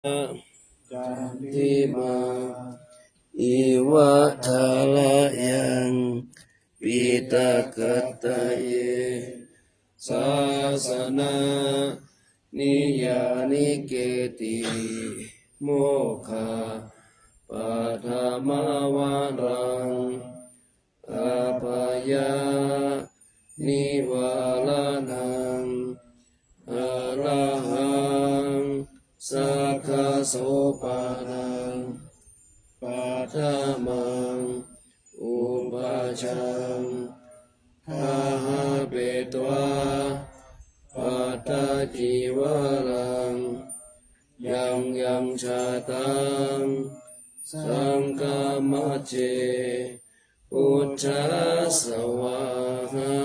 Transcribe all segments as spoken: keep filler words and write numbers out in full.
candimā iva thārayaṃ piṭakattaye sāsana niyyānike ti mokkhappatthamaṃ abhaya nivāraṇaṃ arahaṃ sakhasopaṇaṃ paṭhamaṃ upajjhaṃ gahapetvā pattacīvaraṃ yaṃ yaṃ jātaṃ saṅghamajjhe buddhassa vāha.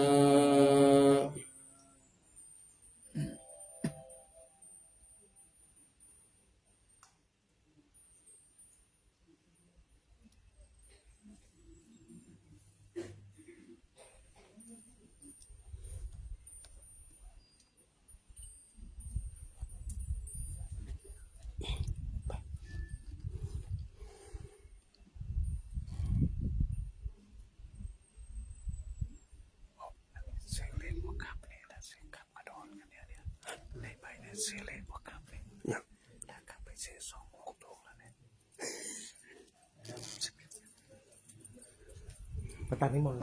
ไปตัดนิมนต์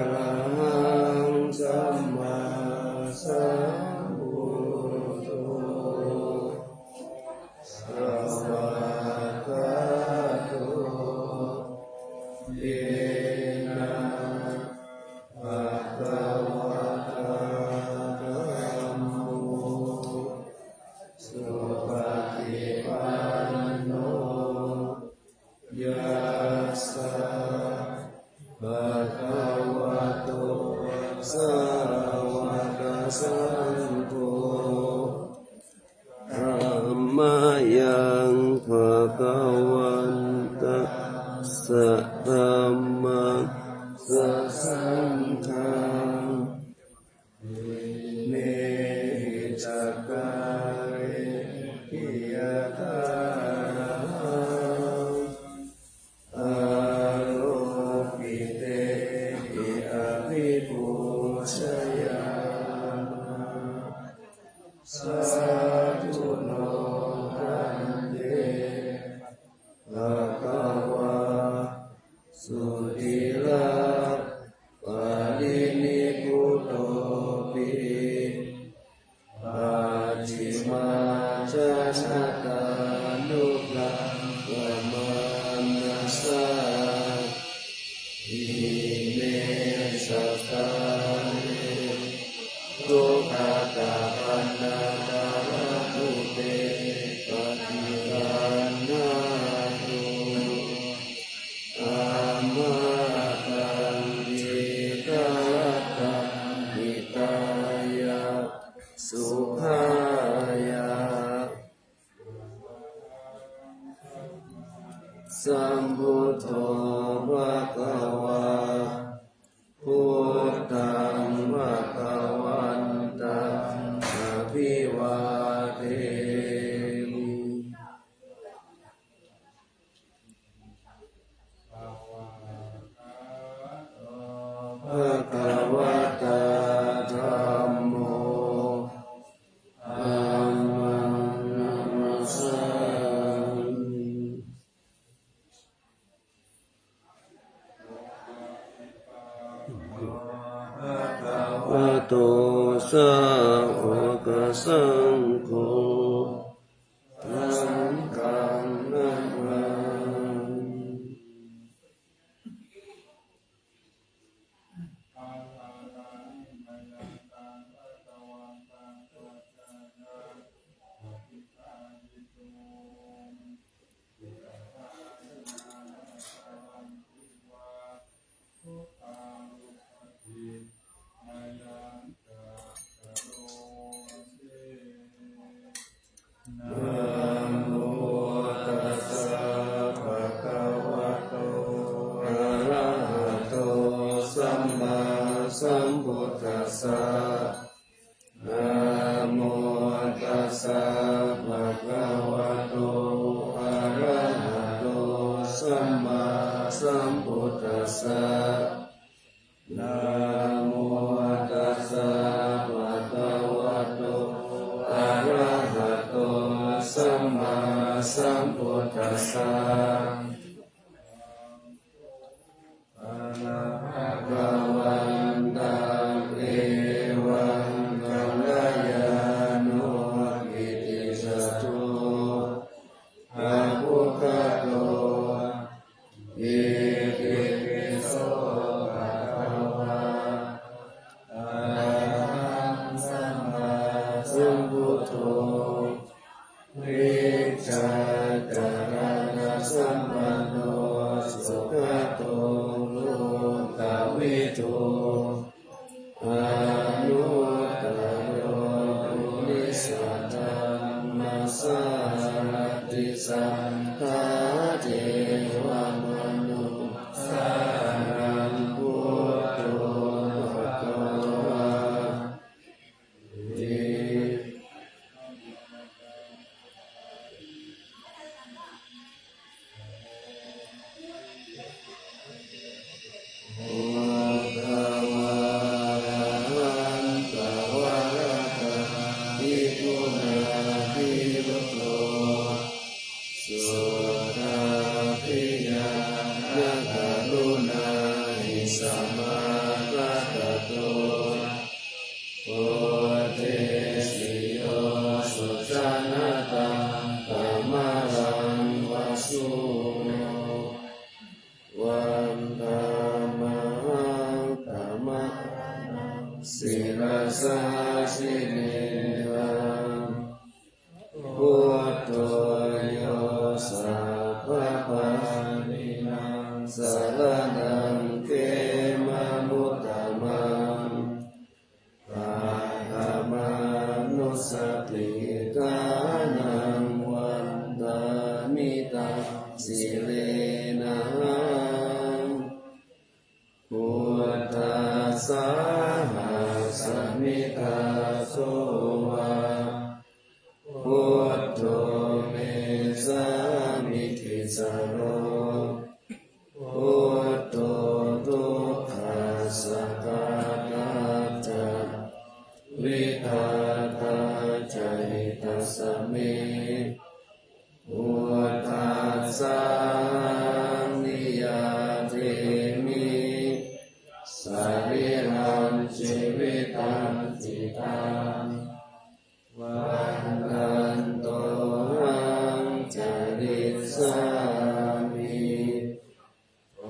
Arahaṃ sammāsambuddho svākkhāto yena bhagavatā dhammo supaṭipanno yassa bhagavato sāvakasaṅgho tammayaṃ Sambuddho bhagavā, buddhaṃ bhagavantaṃ abhivādemi. Bhagavatā dhammo, dhammaṃ namassāmi. Bhagavato sāvakasaṅgho, saṅghaṃ namāmi. Namo tassa bhagavato arahato sammāsambuddhassa. Namo tassa bhagavato arahato sammāsambuddhassa. Namo tassa bhagavato arahato sammāsambuddhassa. Bhagavantaṃ evaṃ kalyāṇo kittisaddo abbhuggato, itipi so bhagavā arahaṃ sammāsambuddho, vijjācaraṇasampanno sugato lokavidū, anuttaro purisadammasārathi satthā devamanussānaṃ buddho bhagavāti. Buddhavārahantavaratādiguṇābhiyutto, suddhābhiñāṇakaruṇāhi samāgatatto, bodhesi yo sujanataṃ kamalaṃva sūno, vandāmahaṃ tamaharaṃ sirasā jinendaṃ. Buddho yo sabbapāṇīnaṃ saraṇaṃ khemamuttamaṃ, paṭhamānussatiṭṭhānaṃ vandāmi taṃ sirenahaṃ. Buddhassāhasmi dāso va, buddho me sāmikissaro, buddho dukkhassa ghātā ca, vidhātā ca hitassa me. Buddhassāhaṃ niyyādemi, sarīrañjīvitañcidaṃ, vandantohaṃ carissāmi,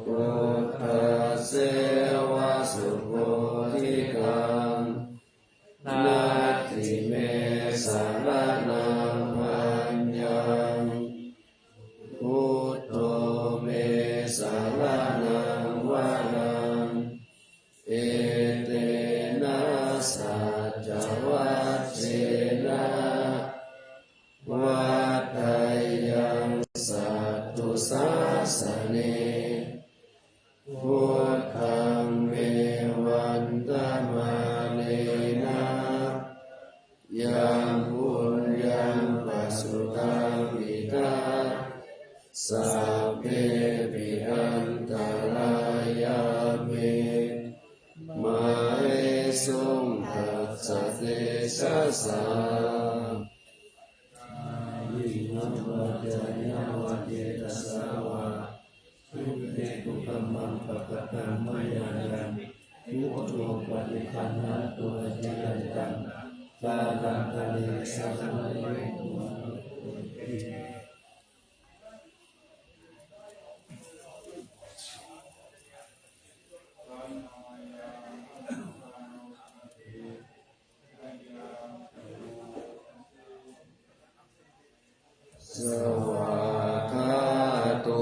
buddhasseva subodhikaṃ. Natthi me saraṇaṃ aññaṃ, buddho me saraṇaṃ varaṃ, etena saccavajjena, vaḍḍheyyaṃ satthu sabbepi antarāyā me māhesuṃ tassa tejasā. Kāyena vācāya va cetasā vā, buddhe kukammaṃ pakataṃ mayā yaṃ, buddho paṭiggaṇhatu accayantaṃ, kālantare saṃvarituṃ va buddhe. Svākkhāto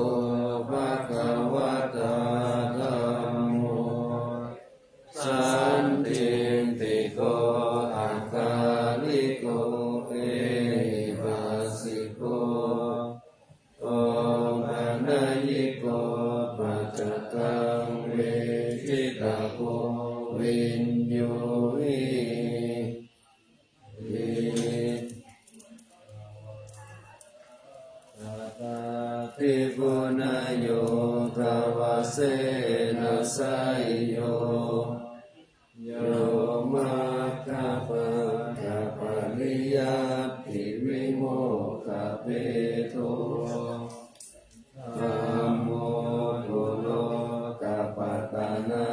bhagavatā dhammo, sandiṭṭhiko akāliko ehipassiko, opanayiko paccattaṃ veditabbo viññūhi. Tathāpi guṇayogavasena seyyo, yo maggapākapariyattivimokkhabhedo, dhammo kulokapatanā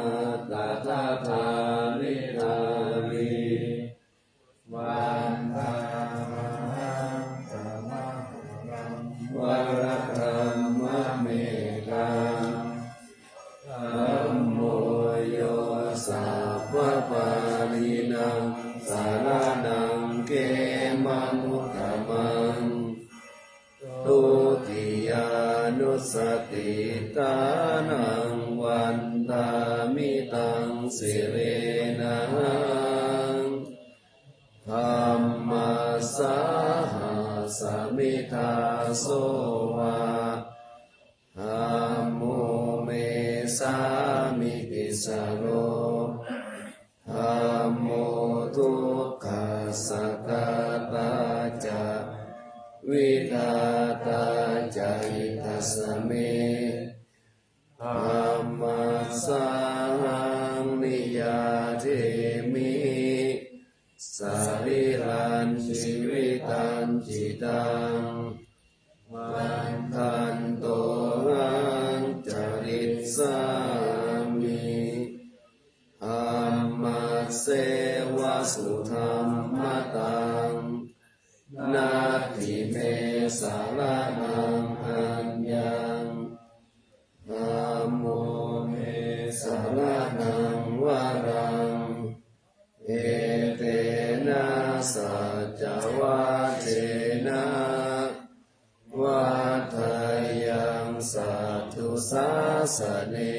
tadadhāridhārī, vandāmahaṃ tamappalaṃ varadhammametaṃ. Dhammo yo sabbapāṇīnaṃ saraṇaṃ khemamuttamaṃ, dutiyānussatiṭṭhānaṃ vandāmi taṃ sirenahaṃ. Dhammassāhasmi dāso va, dhammo me sāmikissaro, dhammo dukkhassa ghātā ca vidhātā ca hitassa me. Dhammassāhaṃ niyyādemi sarīrañjīvitañcidaṃ, vandantohaṃ carissāmi dhammasseva sudhammataṃ. Natthi me saraṇaṃ aññaṃ, dhammo me saraṇaṃ varaṃ, etena saccavajjena vaḍḍheyyaṃ satthu sāsane.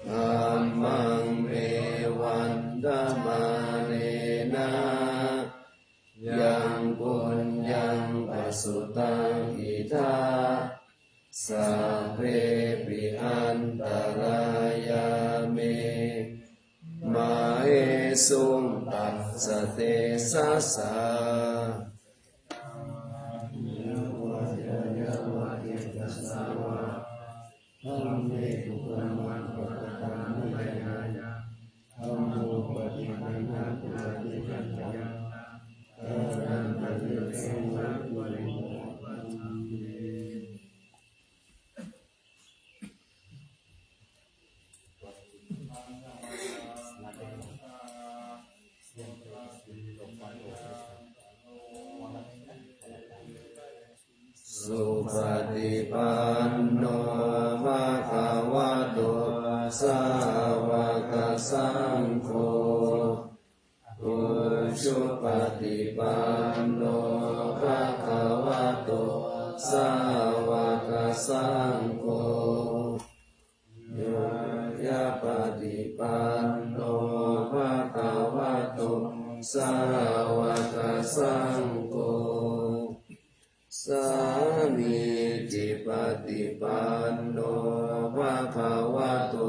Dhammaṃ me vandamānena yaṃ puññaṃ pasutaṃ idha, sabbepi antarāyā me māhesuṃ tassa tejasā. Supaṭipanno bhagavato sāvakasaṅgho, ujupaṭipanno bhagavato sāvakasaṅgho, ñāyapaṭipanno bhagavato sāvakasaṅgho, sāmīcipaṭipanno bhagavato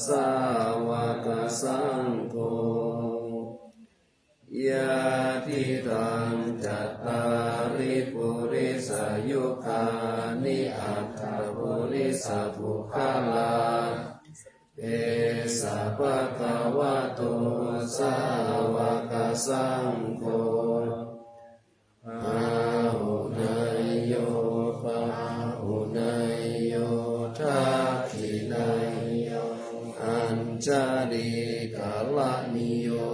sāvakasaṅgho, yadidaṃ cattāri purisa yugāni aṭṭha purisapuggalā, esa bhagavato sāvakasaṅgho, āhuneyyo pāhuneyyo dakkhiṇeyyo añjalikaraṇīyo,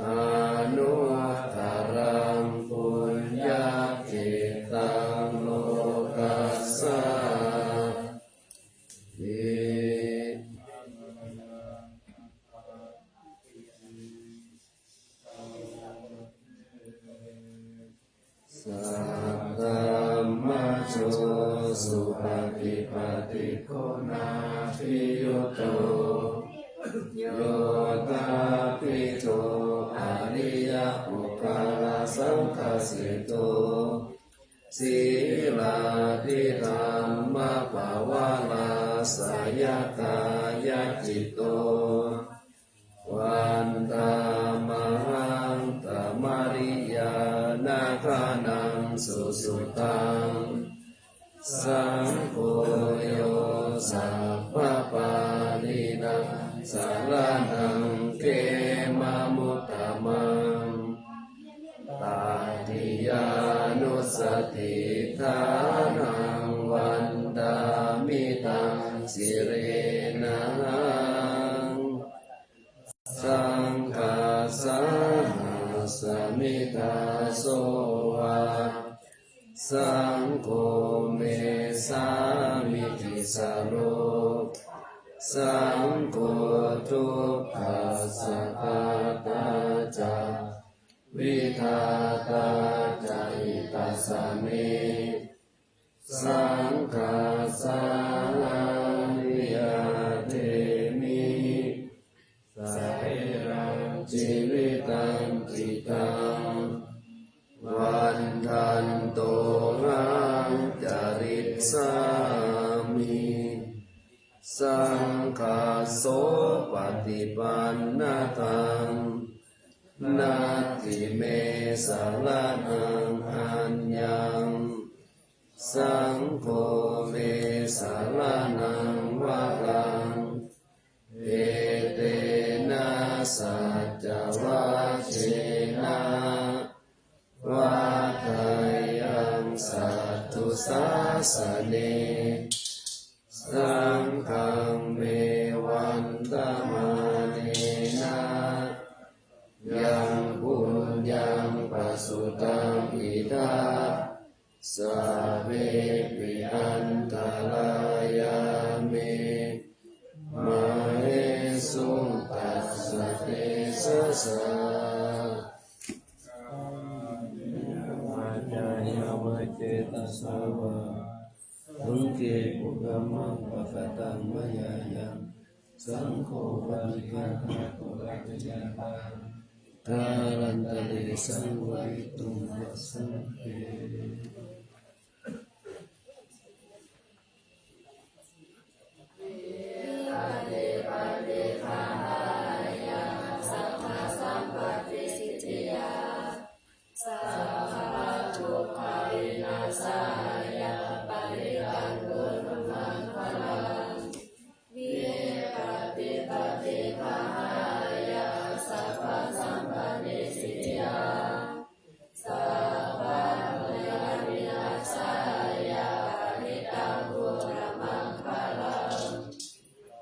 anuttaraṃ puññakkhettaṃ lokassāti. Saddhammajo supaṭipattiguṇādiyutto, yoṭṭhabbidho ariyapuggalasaṅghaseṭṭho, sīlādidhammapavarāsayatthāya citto, vandāmahaṃ tamariyāna gaṇaṃ susuddhaṃ. Saṅgho yo sabbapāṇīnaṃ saraṇaṃ khemamuttamaṃ, tatiyānussatiṭṭhānaṃ vandāmi taṃ sirenahaṃ. Saṅghassa sāmikāso va, saṅgho me sāmikissaro, saṅgho dukkhassa ghātā ca vidhātā ca hitassa me. Saṅghassa āniyādemi, sārīraṃ jīvitañcidaṃ, vandantohaṃ carissāmi. Saṅghassopaṭipannataṃ, natthi me saraṇaṃ aññaṃ, saṅgho me saraṇaṃ varaṃ. Etena saccavajjena vaḍḍheyyaṃ satthu sāsane, saṅghaṃ me vandamānena yaṃ puññaṃ pasutaṃ idha, sabbepi antarāyā me māhesuṃ tassa tejasā. Kāyena vācāya va cetasā vā, saṅghe kukammaṃ pakataṃ mayā yaṃ, saṅgho paṭiggaṇhatu accayantaṃ, kālantare saṃvarituṃ va saṅghe. Sabbadukkhavināsāya parittaṃ brūtha maṅgalaṃ. Vipattipaṭibāhāya sabbasampattisiddhiyā, sabbarogavināsāya parittaṃ brūtha maṅgalaṃ.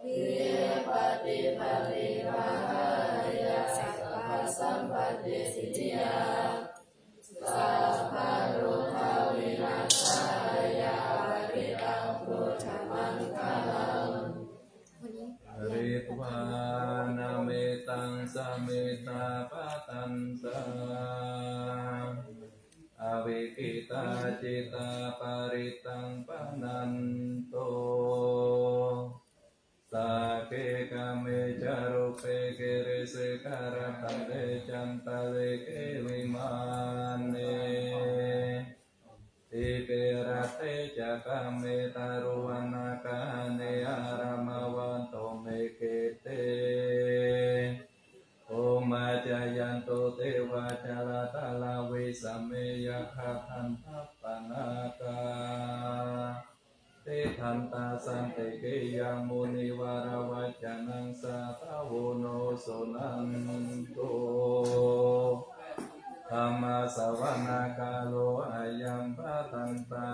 Vipattipaṭibāhāya sabbasampattisiddhiyā, sabbarogavināsāya parittaṃ brūtha maṅgalaṃ. Pharitvāna mettaṃ samettā bhadantā, avikkhittacittā parittaṃ bhaṇantu. Sagge kāme ca rūpe girisikharataṭe cantalikkhe vimāne, dīpe raṭṭhe ca gāme taruvanagahane arāmagahane khette, bhummā cāyantu devā jalathalavisame yakkhagandhabbanā Bhadantā santikiyā munivarā vacanaṃ sādhavo no suṇantu. Dhammassavanakālo ayam bhadantā.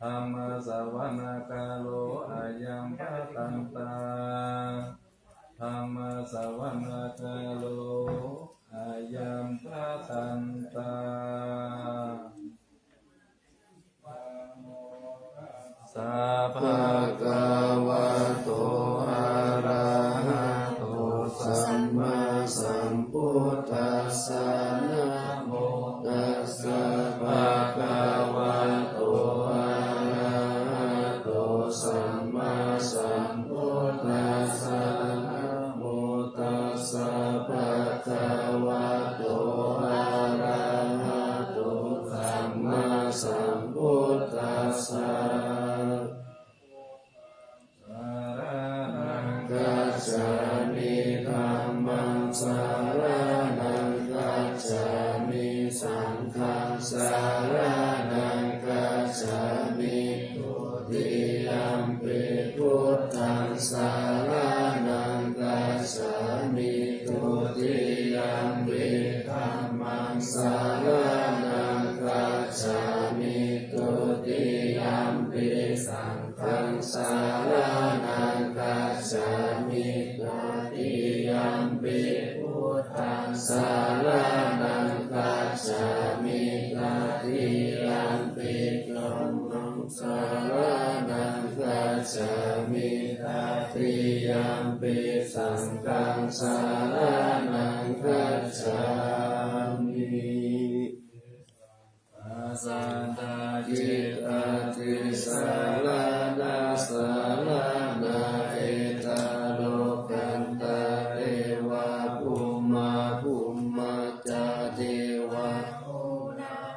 Dhammassavanakālo ayam bhadantā. Dhammassavanakālo ayam bhadantā. Sa bhagavato arahato sammāsambuddhassa. Namo tassa bhagavato arahato sammāsambuddhassa. Namo tassa bhagavato arahato sammāsambuddhassa. Saraṇaṃ gacchāmi. Dhammaṃ saraṇaṃ gacchāmi. Saṅghaṃ saraṇaṃ gacchāmi. Dutiyampi buddhaṃ saraṇaṃ gacchāmi. Dutiyampi dhammaṃ saraṇaṃ gacchāmi. Dutiyampi saṅghaṃ saraṇaṃ gacchāmi. Tatiyampi buddhaṃ saraṇaṃ gacchāmi. Tatiyampi dhammaṃ saraṇaṃ gacchāmi. Tatiyampi saṅghaṃ saraṇaṃ gacchāmi. Sattacittā saraṇasaraṇā, etha lokantā deva bhummā, bhummā ca devā,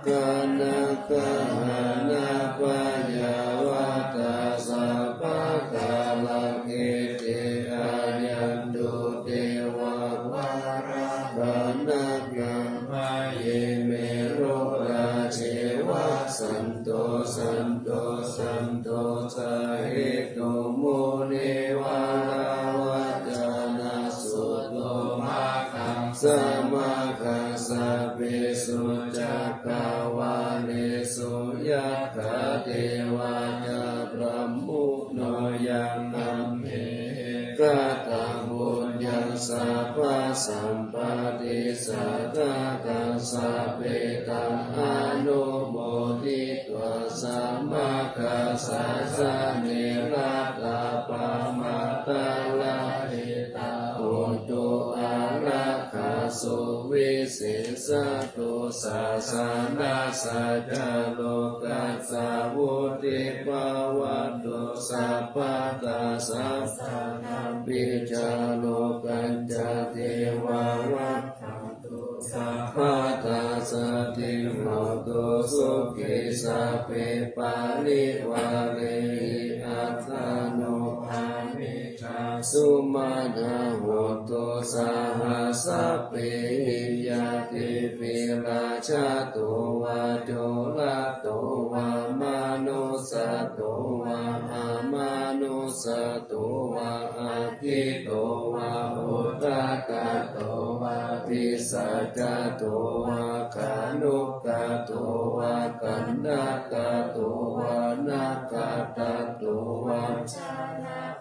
nāgā nāgagahaṇā payāvātā sabbakārā, ete āyantu devā varaṇā, nāgā hraye me lokā ceva. Santo santo santo ca hetu munivarā, vacanaṃ sutvā mahāsaṅghaṃ, sabbesu cakkavāḷesu yathā devā ca brahmuno, yaṃ amhehi kataṃ puññaṃ sabbasampattiṃ, sādhakaṃ sabbe taṃ anumoditvā, samaggāsāsane ratā pamādarahitā hontu, ārāk khasu visesato, sāsanassa ca lokassa vuḍḍhī bhavantu sabbadā. Sāsanampi ca lokañca devā rakkhantu sabbadā, saddhiṃ hotu sukhī sabbe parivārehi. Attāno pami tā sumanā hontu, saha sabbehi ñātibhi. Rājato vā corato vā manussato vā amanussato vā, aggito vā udakato vā pisācato vā khāṇukato vā kaṇṭakato vā nakkhattato vā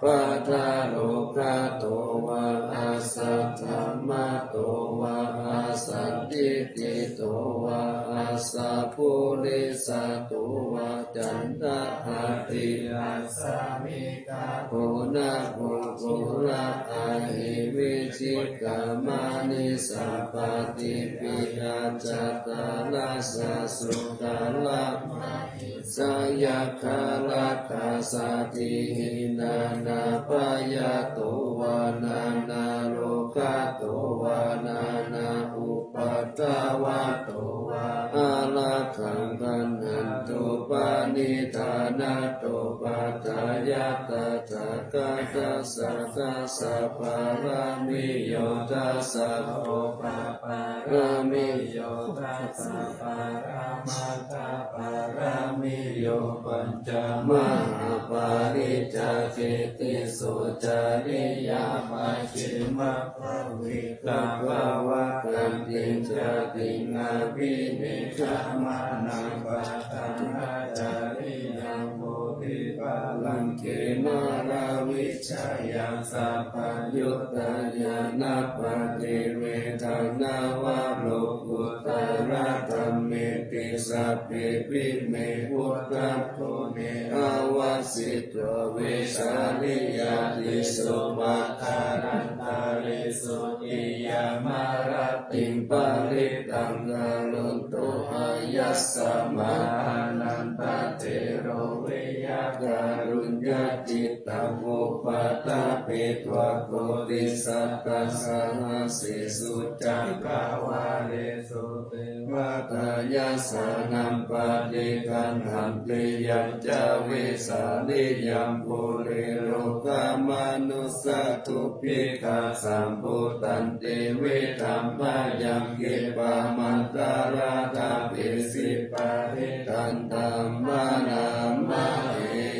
janapadarogato vā asaddhammato vā asandiṭṭhito vā asappurisato vā caṇḍahatthi-assa-migagoṇakukkura ahi vicchikamaṇisappadīpi acchataracchasūkaramahiṃ sayakkharakkhasādīhi nānābhayato vā nānārogato vā nānāupaddavato vā ārakkhaṃ gaṇhantu paṇidhānato. Paṭṭhāya tathāgatassa dasapāramiyo dasaupaparamiyo dasaparamatthaparamitā niyo pañca mahāpariccāge tisso cariyā pacchimabbhave gambhīrakaraṃ gatiṃ abhinetamanaṃ paṭhaññācariyaṃ bodhipallaṅke māravijayaṃ sabbaññutañāṇappaṭivedhaṃ navalokuttaradhammeti sabbepime buddhaguṇe āvajjitvā vesāliyā tīsu pākārantaresu tiyāmarattiṃ parittaṃ karonto āyasmā ānandatthero viya kāruññacittaṃ upaṭṭhapetvā koṭisatasahassesu cakkavāḷesu devatā yassāṇaṃ paṭiggaṇhanti yañca vesāliyaṃ pure rogāmanussadubbhikkhasambhūtantividhaṃ bhayaṃ khippamantaradhāpesi parittaṃ taṃ bhaṇāma he.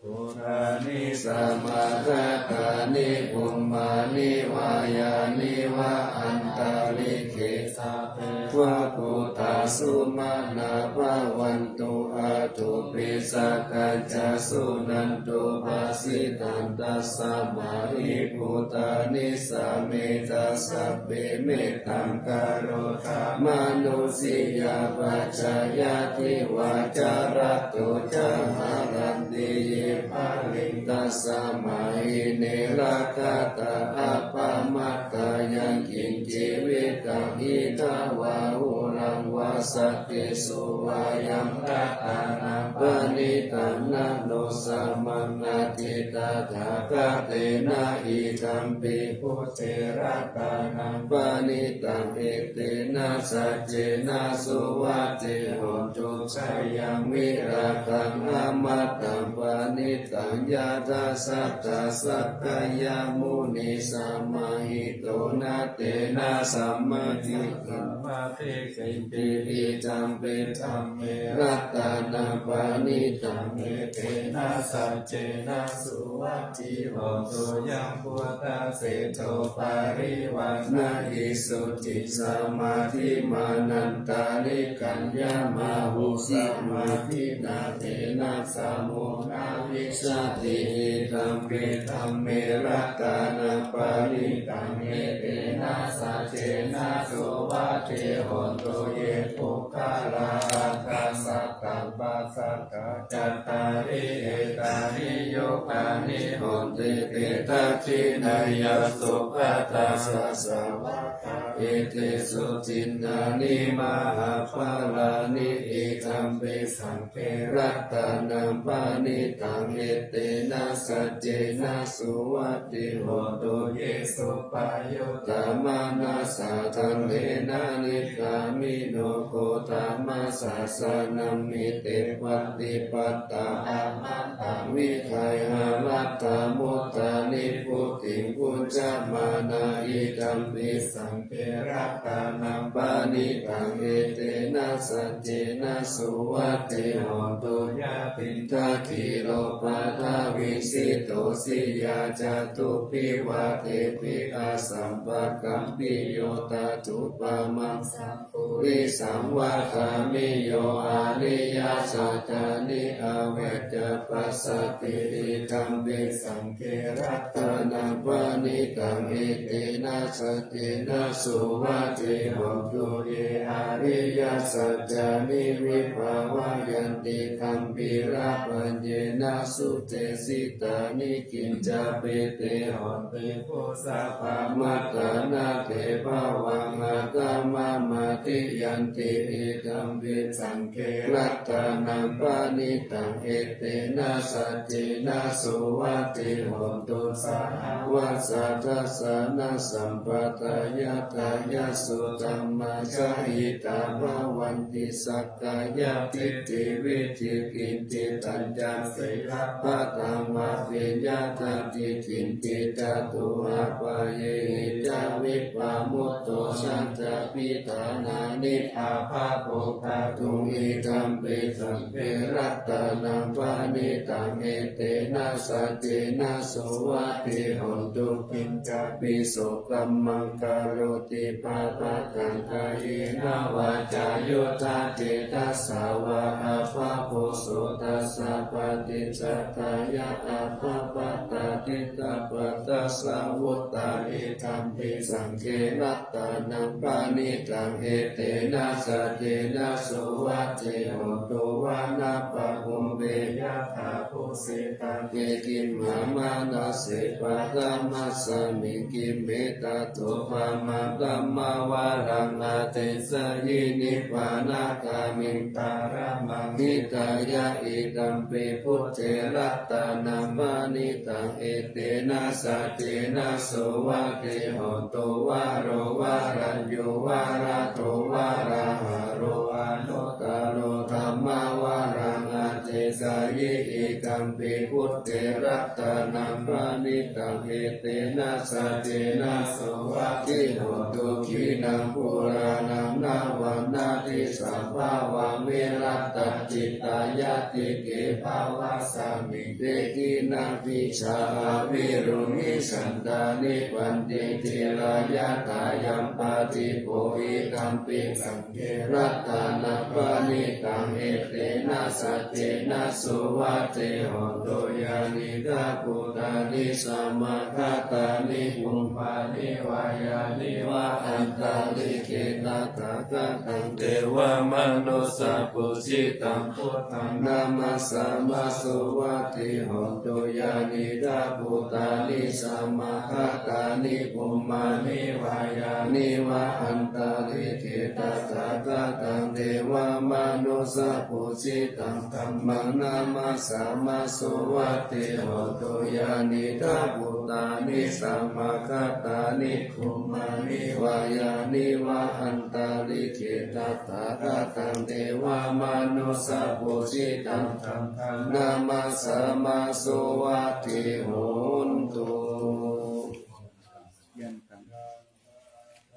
Bhūtāni samāgatāni bhummāni vā yāni va antalikkhe sabbeva bhūtā sumanā bhavantu athopi sakkacca suṇantu bhāsitaṃ. Tasmā hi bhūtā nisāmetha sabbe mettaṃ karotha mānusiyā pajāya divā ca ratto ca haranti ye baliṃ. Tasmā hi ne rakkhatha appamattā yaṃ kiñci vittaṃ idha vā huraṃ vā saggesu vā yaṃ ratanaṃ paṇītaṃ na no samaṃ atthi tathāgatena idampi buddhe ratanaṃ paṇītaṃ etena saccena suvatthi hotu. Jayaṃ virāgaṃ amataṃ paṇītaṃ yadajjhagā sakyamunī samāhito na tena sammati samāthi kiñci idampi dhamme ratanaṃ paṇītaṃ etena saccena suvatthi hotu. Yaṃ buddhaseṭṭho parivaṇṇayī suciṃ samādhimānantarikaññamāhu samādhinā tena samo na vijjati idampi dhamme ratanaṃ paṇītaṃ etena saccena suvatthi hotu. Ye puggalā aṭṭha sataṃ pasatthā cattāri etāni yugāni honti te dakkhiṇeyyā sugatassa sāvakā etesu dinnāni mahapphalāni idampi saṅ ghe ratanaṃ paṇītaṃ etena saccena suvatthi hotu. Ye suppayuttā manasā daḷhena nikkāmino gotamasāsanamhi te pattipattā amataṃ vigayha laddhā mudhā nibbutiṃ bhuñjamānā idampi saṅ ghe ratanaṃ paṇītaṃ etena saccena suvatthi hotu. Yāpiṇḍakīlo paṭhaviṃ sito siyā catubbhi vātebhi asampakampiyo tathūpamaṃ sappurisaṃ vadāmi yo ariyasacchāni avecca passati idampi saṅ ghe ratanaṃ paṇītaṃ etena saccena suvatthi hotu. Ye ariyasaccāni vibhāvayanti gambhīrapaññena sudesitāni kiñcāpi te honti bhusappamattā na te bhavaṃ aṭṭhamamādiyanti idampi saṅ ghe ratanaṃ paṇītaṃ etena saccena suvatthi hotu. Sahāvassa dassanasampadāya Ayaso dhammā jahitā bhavanti sakkāyadiṭṭhi vicikicchitañca sīlabbataṃ vāpi yadatthi kiñci catūhapāyehi ca vippamutto na cābhiṭhānāni abhabbo kātuṃ idampi saṅghe ratanaṃ paṇītaṃ etena saccena suvatthi hotu. Kiñcāpi so kammaṃ karoti pāpakaṃ kāyena vācāyuda cetasā vā abhabbo so tassa paṭicchadāya abhabbatā diṭṭhapadassa vuttā idampi saṅghe ratanaṃ paṇītaṃ etena saccena suvatthi hotu. Vanappagumbe yathā phussitagge gimhānamāse paṭhamasmiṃ gimhe tathūpamaṃ dhammavaraṃ adesayi nibbānagāmiṃ dhārammaṃ hitāya idampi buddhe ratanaṃ paṇītaṃ etena saccena suvatthi hotu. Varo varaññū varado varāharo anuttaro dhammavaraṃ adesayi idampi buddhe ratanaṃ paṇītaṃ etena saccena suvatthi hotu. Khīṇaṃ purāṇaṃ navaṃ natthi sambhavaṃ virattacittāyatike bhavasmiṃ te khīṇabījā avirūḷhichandā nibbanti dhīrā yathāyampadīpo idampi saṅghe ratanaṃ paṇītaṃ etena saccena suvatthi hotu. Yānīdha bhūtāni samāgatāni bhummāni vā yāni va antalikkhe tathāgataṃ devamanussapūjitaṃ buddhaṃ namassāma suvatthi hotu. Yānīdha bhūtāni samāgatāni bhummāni vā yāni va antalikkhe tathāgataṃ devamanussapūjitaṃ dhammaṃ namassāma suvatthi hotu. Yānīdha bhūtāni samāgatāni bhummāni vā yāni va antalikkhe tathāgataṃ devamanussapūjitaṃ saṅghaṃ namassāma suvatthi hotu.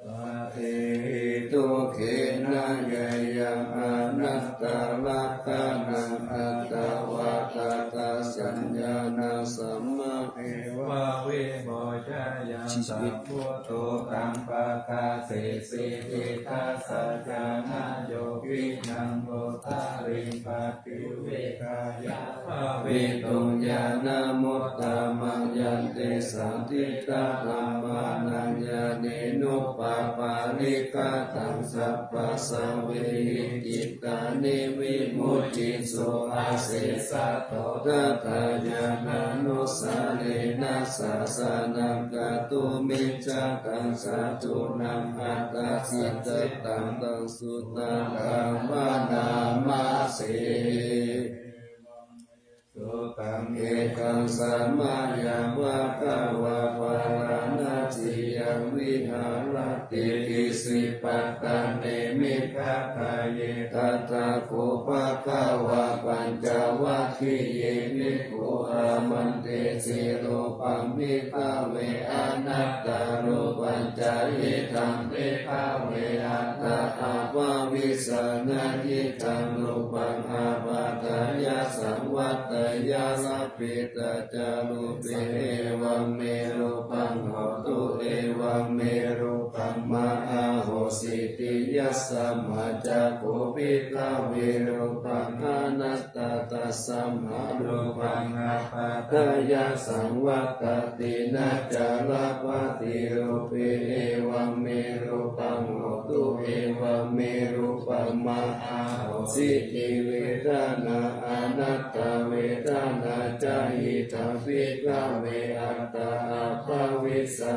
Sabbīhi dukkhena yāyaṃ anattalakkhaṇaṃ atthāvatadha saññānā samma eva vimojja yaṃ สี่สิบเอ็ด sambuddho taṃ pakāsesi diṭṭhassa jhānayo viññaṇupādī paṭivedhāya bhāvetuṃ ñāṇamuttamaṃ. Yantesaṃ diṭṭhaṃ appannaṃ ñāṇenupaparikkhataṃ sabbasāvehi citta vimucciṃsu asesato. Tathā ñāṇānussārena sāsanaṃ kātumiccataṃ sādhūnaṃ atthasaccetaṃ taṃ suṇātha bhaṇāma se. Sutaṃ. Ekaṃ samayaṃ bhagavā bārāṇasiyaṃ viharati isipatane migadāye. Tatra kho bhagavā pañcavaggiye bhikkhū āmantesi: Rūpaṃ bhikkhave anattā, rūpañca idaṃ bhikkhave attā abhavissa, na idaṃ rūpaṃ ābādhāya saṃvatteyya, labbhetha ca rūpe, evaṃ me rūpaṃ hotu, evaṃ me rūpaṃ mā ahosīti. Yasmā ca kho bhikkhave rūpaṃ anattā, tasmā rūpaṃ ābādhāya saṃvattati, na ca labbhati rūpe, evaṃ me rūpaṃ hotu, evaṃ me rūpaṃ mā ahosīti. Vedanā anattā, vedanā ca idaṃ bhikkhave attā abhavissa,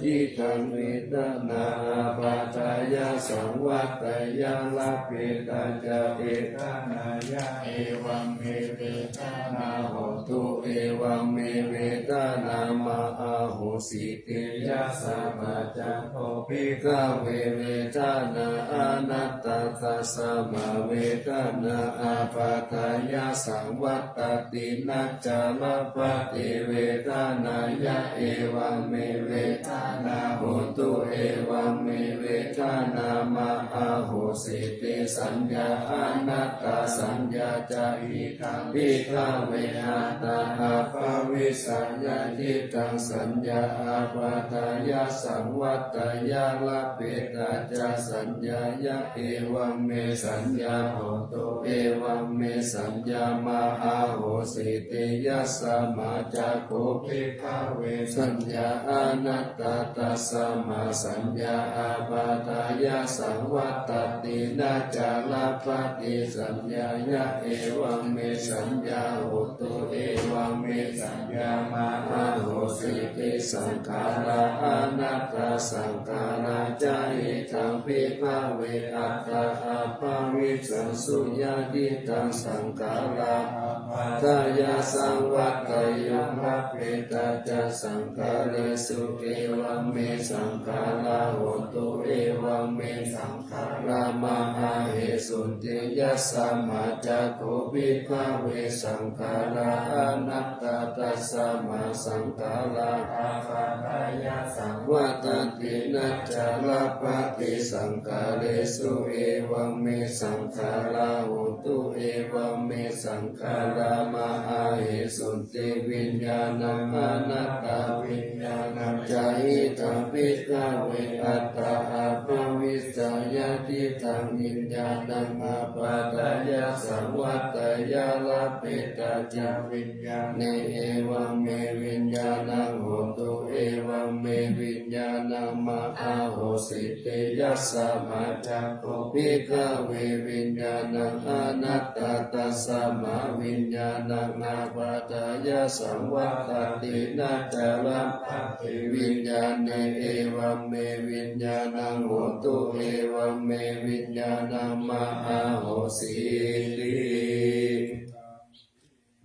Idaṃ vedanā ābādhāya saṃvatteyya, labbhetha ca vedanāya, evaṃ me vedanā hotu, evaṃ me vedanā mā ahosīti. Yasmā ca kho bhikkhave vedanā anattā, tasmā vedanā ābādhāya saṃvattati, na ca labbhati vedanāya, evaṃ me vedanā hotu, evaṃ me vedanā mā ahosīti. Saññā anattā, saññā ca idaṃ bhikkhave attā appabhijjāya cittaṃ saññā ābādhāya saṃvatteyya, labbhetha ca saññāya, evaṃ me saññā hotu, evaṃ me saññā mā ahosīti. Yasmā ca kho bhikkhave saññā anattā, tasmā saññā ābādhāya saṃvattati, na ca labbhati saññāya, evaṃ me saññā hotu, evaṃ me saññā mā ahosīti. Saṅkhārā anattā, saṅkhārā ca idaṃ bhikkhave attā appabhijjhantu, yadidaṃ saṅkhārā ābādhāya saṃvatteyyaṃ, labbhetha ca saṅkhāresu, evaṃ me saṅkhārā hontu, evaṃ me saṅkhārā mā ahesunti. Yasmā ca kho bhikkhave saṅkhārā anattā, tasmā saṅkhārā ābādhāya saṃvattati, na ca labbhati saṅkhāresu, evaṃ me saṅkhārā hontu, evaṃ me saṅkhārā mā ahesunti. Viññāṇaṃ anattā, viññāṇañca idaṃ bhikkhave attā appabhijjāya cittaṃ viññāṇaṃ ābādhāya saṃvatteyya, labbhetha ca viññāṇe, evaṃ me viññāṇaṃ hotu, evaṃ me viññāṇaṃ mā ahosīti. Yasmā ca kho bhikkhave viññāṇaṃ anattā, tasmā viññāṇaṃ ābādhāya saṃvattati, na ca labbhati viññāṇe, evaṃ me viññāṇaṃ hotu, evaṃ me viññāṇaṃ mā ahosīti.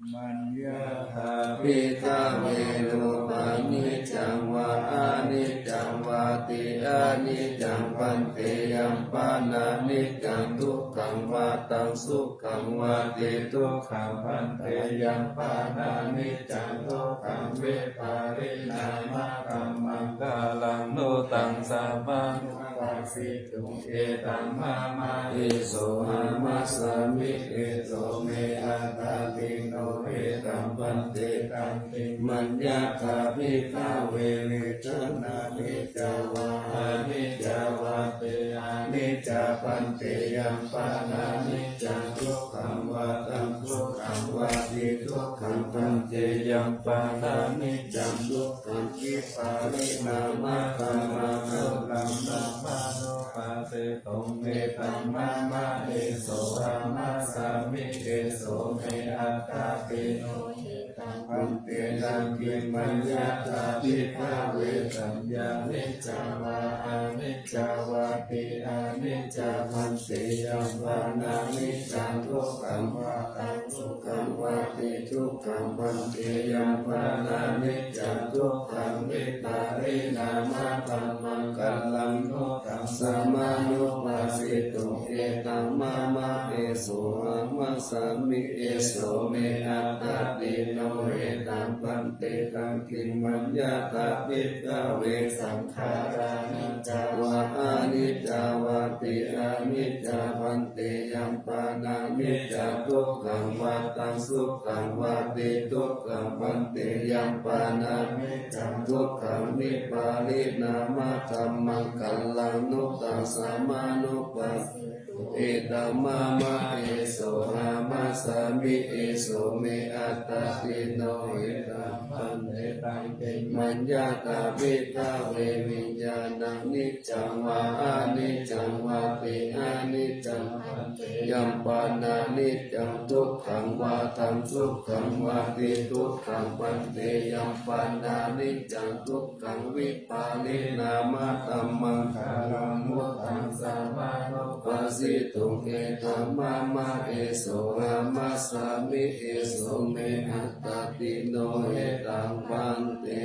Maññatha bhikkhave rūpaṃ niccaṃ vā aniccaṃ vāti. Aniccaṃ bhante, yampanāniccaṃ dukkhaṃ vā taṃ sukhaṃ vāti. Dukkhaṃ bhante, yampanāniccaṃ dukkhaṃ vipariṇāmakammaṃ, kallaṃ no taṃ samanupassituṃ, etaṃ mama, esohamasmi, eso me attāti. No etaṃ bhante, taṃ kiṃ? Maññatha bhikkhave vedanā niccā vā aniccā vāti. Aniccā bhante, yampanāniccaṃ dukkhaṃ vā taṃ sukhaṃ vāti. Dukkhaṃ bhante, yampanāniccaṃ dukkhaṃ vipariṇāmakammaṃ, kallaṃ no taṃ samanupassituṃ, etaṃ mama, esohamasmi, eso me attāti. No etaṃ bhante, taṃ kiṃ? Maññatha bhikkhave saññā niccā vā aniccā vāti. Aniccā bhante, yampanāniccaṃ dukkhaṃ vā taṃ sukhaṃ vāti. Dukkhaṃ bhante, yampanāniccaṃ dukkhaṃ vipariṇāmakammaṃ, kallaṃ no taṃ samanupassituṃ, etaṃ mama, esohamasmi, eso me attāti. No etaṃ bhante, taṃ kiṃ? Maññatha bhikkhave saṅkhārā niccā vā aniccā vāti. Aniccā bhante, yampanāniccaṃ dukkhaṃ vā taṃ sukhaṃ vāti. Dukkhaṃ bhante, yampanāniccaṃ dukkhaṃ vipariṇāmakammaṃ, kallaṃ no taṃ samanupassituṃ, etaṃ mama, esohamas sāmi, eso me attāti. No etaṃ bhante, taṃ khemaṃ yathā bhikkhave viññāṇaṃ niccaṃ vā aniccaṃ vāti. Aniccaṃ bhante, yampanāniccaṃ. Dukkhaṃ vā taṃ sukhaṃ vāti. Dukkhaṃ bhante, yampanāniccaṃ. Dukkhaṃ vipariṇāmadhammaṃ, khayaṃ dukkhaṃ sammānuppassituṃ. Etaṃ mama, esohamasāmi, eso me attāti. No etaṃ bhante,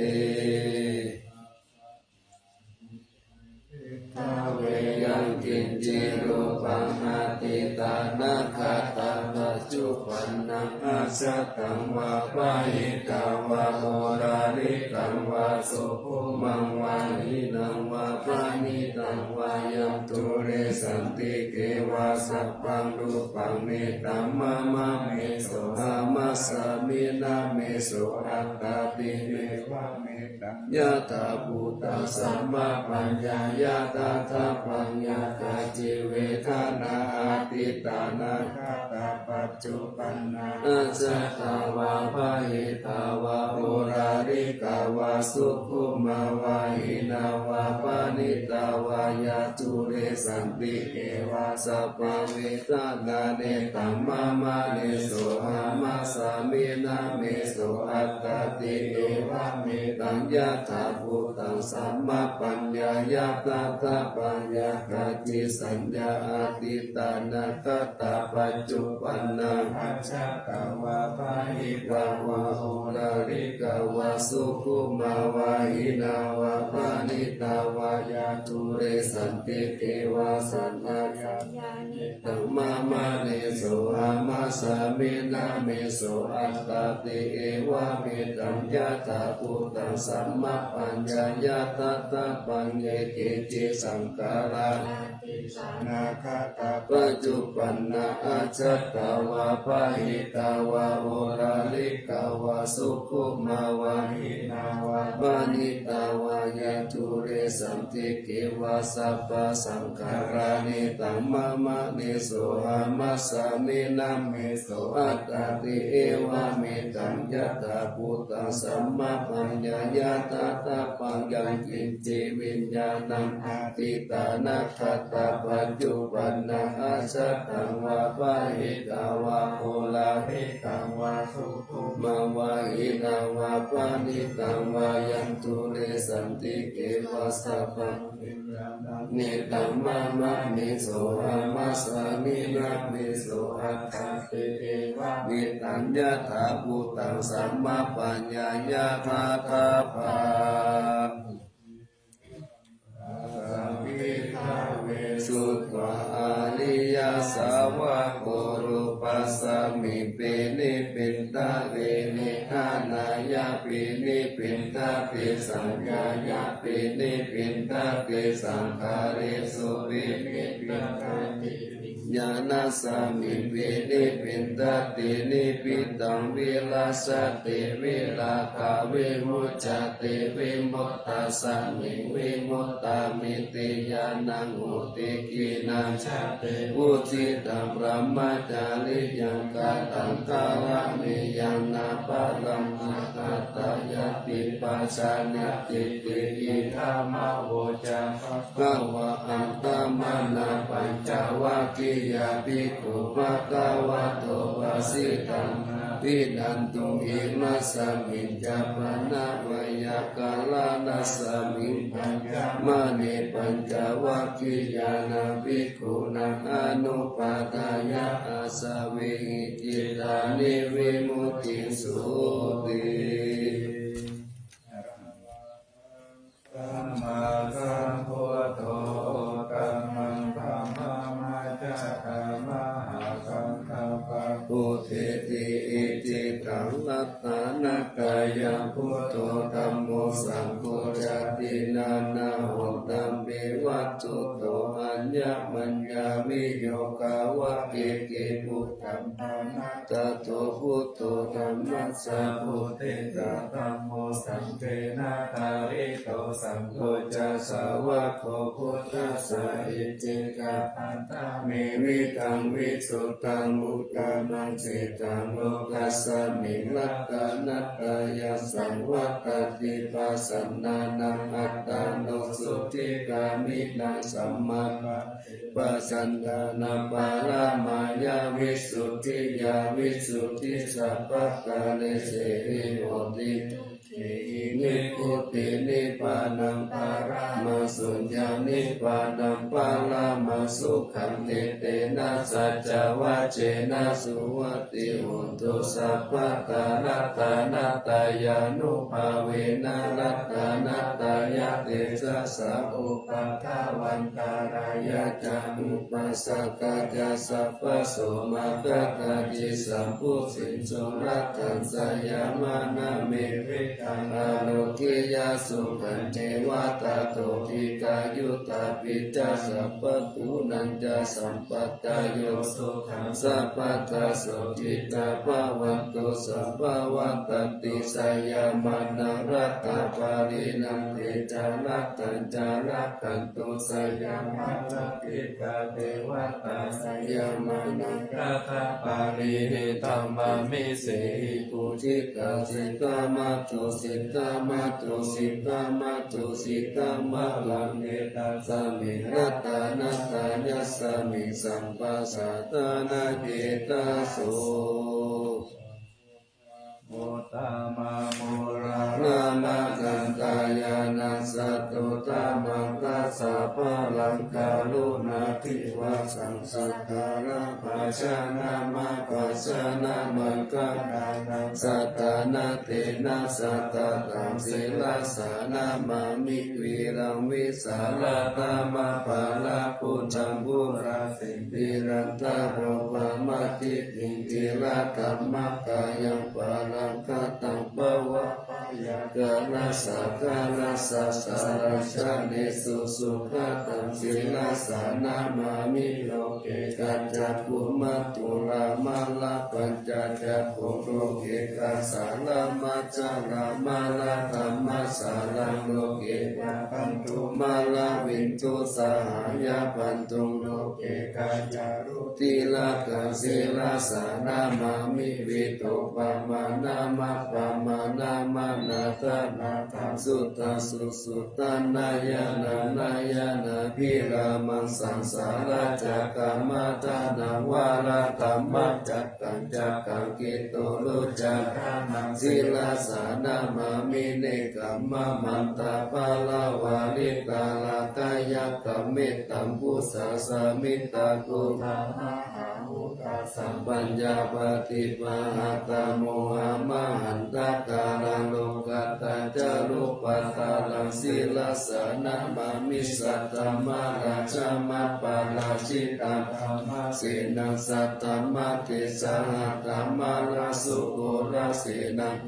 bhikkhave yaṅkiñci rūpaṃ atītānāgatapaccuppannaṃ ajjhattaṃ vā bahiddhā vā oḷārikaṃ vā sukhumaṃ vā hīnaṃ vā paṇītaṃ vā yandūre santike vā sabbaṃ rūpaṃ netaṃ mama, nesohamasāmi, na meso attāti. Evametaṃ yathābhūtaṃ sammappaññāya tattha paññā. Kāci vedanā atītānāgatapaccuppanna ajjhattā vā bahiddhā vā oḷārikā vā sukhumā vā hīnā vā paṇītā vā yandūre santike vā sabbā vedanā netaṃ mama, nesohamasāmi, na meso attāti. Evametaṃ yathābhūtaṃ sammappaññāya tattha paññā. Kāci saññā atītānāgatapaccuppanna ajjhattā vā bahiddhā vā oḷārikā vā sukhumā vā hīnā vā paṇītā vā yandūre santike vā sabbā saññā netaṃ mama, nesohamasāmi, na meso attāti. Evametaṃ yathābhūtaṃ sammappaññāya tattha paññe. Keci saṅkhārā atītānāgatapaccuppannā ajjhattā vā bahiddhā vā oḷārikā vā sukhumā vā hīnā vā paṇītā vā yandūre santike vā sabbā saṅkhārā netaṃ mama, nesohamasāmi, na meso attāti. Evametaṃ yathābhūtaṃ sammappaññāya tattha paññā. Yaṅkiñci viññāṇaṃ atītānāgatapaccuppannaṃ ajjhattaṃ vā bahiddhā vā oḷārikaṃ vā sukhumā vā hīnaṃ vā paṇītaṃ vā yandūre santike vā sabbaṃ netaṃ mama, nesohamasāmi, na meso attāti. Evametaṃ yathābhūtaṃ sammappaññāya tattha paññā. Sutvā ariyasāvako rūpasmiṃ pinipindate niṭṭhānāya pinipindate saññāya pinipindate saṅkhāresu pinipindate viññāṇasmiṃ pinipindate nibbindaṃ virajjati virāgā vimuccati vimuttā smiṃ vimuttamiti ñāṇaṃ hoti. Khīṇā jāti vussitaṃ brahmacariyaṃ kataṃ karaṇīyaṃ nāparaṃ āgatāyatipajānātīti idamavoca bhagavā. Attamanā pañcavaggiyā bhikkhū bhagavato bhāsitaṃ abhinanduṃ. Imasmiñca pana veyyākaraṇasmiṃ bhaññamāne pañcavaggiyānaṃ bhikkhūnaṃ anupādāya āsavehi cittāni vimucciṃsūti. Sammāsambuddho uttamaṃ dhammamajjhakamā akantaṃ pāpūjeti icchitaṃ taṃ ratanattayaṃ buddho dhammo saṅgho ca tiṇṇannahontampi vatthuto aññamaññaviyogavasena buddhaṃ panattato buddho dhammassa pothissa dhammo saṅghena parittaṃ saṅgho ca sāvako buddhassa icchikapaññāmevidaṃ visuddhaṃ purāṇaṃ siddhaṃ lokasmiṃ ratanattayaṃ saṃvattati pasannānaṃ attāno sukhigāminaṃ sammāpaṭipaṭipajaṃ ñāṇappaṭipadaṃ paranāyā visuddhiyā visuddhisabbakāresehi hoti. Nibbutiṃ nibbānaṃ paramāsuññaṃ nibbānaṃ paramāsukhaṃ etena saccavajjena suvatthi hotu sabbadā. Ratanattayānubhāvena ratanattayatejasā upakalantarāyā ca upasaṅkā ca sabbaso mā katthaci saṃbuddhiṃ surakkhaṃ sāyamānamevi ārogyāsukhañceva tato dīghāyutā pi ca sabbaguṇañca sampādayo sukhaṃ sabbadā sotthī ca bhavantu sabbā vattati sāyamānaṃ rattāpariṇaṃ tejā rattañca rakkhantu sāyamānaṃ dīghā devatā sāyamānaṃ rattāpariṇitaṃ mami sehi. Bujikā sikkhāmatho sikkhāmatho sikkhāmatho sikkhāmaratane tasmiṃ ratanattayasmiṃ sabbasattānaṃ khetaso. Uttamaṃ purāṇamakantayānaṃ sattu dhammaṃ dasapālaṃ karuṇātivasaṃ sakkāra bhajana mabbajana maṅgalānaṃ sattanatena sattataṃ sirasā namāmi viraṃ vīsālathamappalaputtaṃ pūrasītilantaro pamatiṭṭhiṃ dhīradhammakayaṃ paraṃ kataṃ pava byakārassa kārassa sarañjanesu sugataṃ sirasā namāmi loke kaccakkhumātulā mālā pañcacakkhuṃ loke kassālā mācālā mālā dhammasāraṃ loke pāpantu mālā vindu sahāya bantuṃ loke kaññāru tilakā sirasā namāmi vītopamaṇā mappamaṇā maṇḍanātha suttaṃ susuttaṃ nayanānayanābhirāmaṃ saṃsāracakkamataṇhaṃ varadhammacakkaṃ cakkaṃ keturucakkhānaṃ sirasā namāmi nekkhammamantapaṇavaritarāgayakkhaṃ mettambusasamiddhakuṭumahā sampajāpaṭipahātamahaṃ mahantakāraṃ lokattacārūpaṭṭhānaṃ sirasā namāmi saddamarattamappaḷājitaṃ dhammasenaṃ saddamatesahatthamārāsukoḷasenaṃ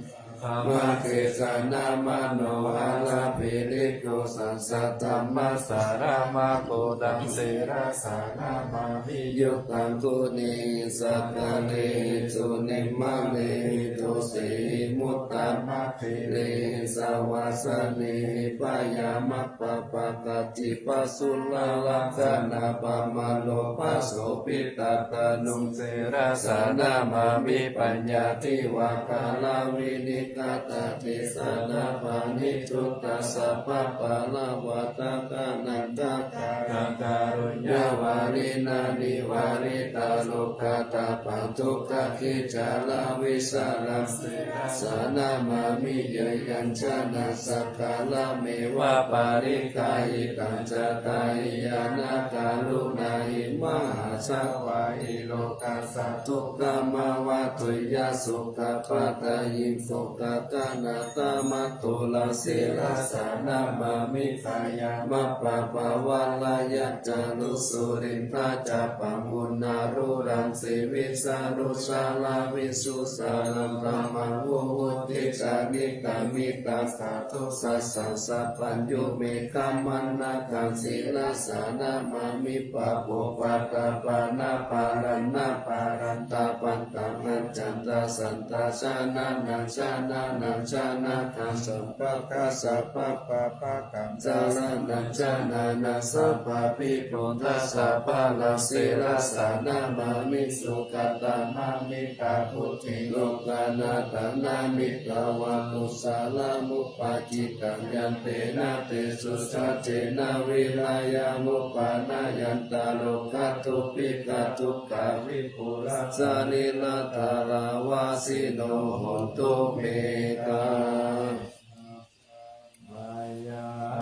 dhammatesanamanoharabhilikhūṭaṃ saddhammasāraṃ makuṭaṃ sirasā namāmi yuddhaṃ guṇehi saggārehi jutimantehi dosehi muttamantehi sabbadassanehi bhayamappappakaccipajjulalakkhaṇappamallopasobhitatthanuṃ sirasā namāmi paññādhivakaraviññātakatesana paṇidhuttasabbapalavadakanaṃ kākāraṃ kāruññavāriṇaṃ nivāritabbadukkhakhicchalavisaraṃ sirasā namāmi yayañjanaṃ sakkarameva parikkāhitaṃ cattāriyāna karuṇāhi mahāsāvāhi lokassa dukkhamāva tuyha sukhapphātayiṃ so Tadanatamattula sirasā namāmi. Kāyamajjhapāvaṇṇayaccalusurindajapangū nāḷūraṃ sīvisaruciravisusāraṃ brahmaṃ mumūढe kanikkamitasāvudhantaṃ. Satañca sabbaññumeghamaṇṇadaṃ sirasā namāmi. Pāpūpaṭamapālaparantapaṭ taṃ accantasaññataṃ janānañjanānaṃ sabbattha sabbapāpakaṃ saraṇaṃ janānaṃ sabbabhiyugghatapallaṃ sirasā namāmi. Sukatānantabuddhe lokānatānantavatthusalamupacittaṃ yantena te susaccena vinayamupaṇāyantarogatubhikkhadukkhā vipulā sārīratarāvasino hontu me ka.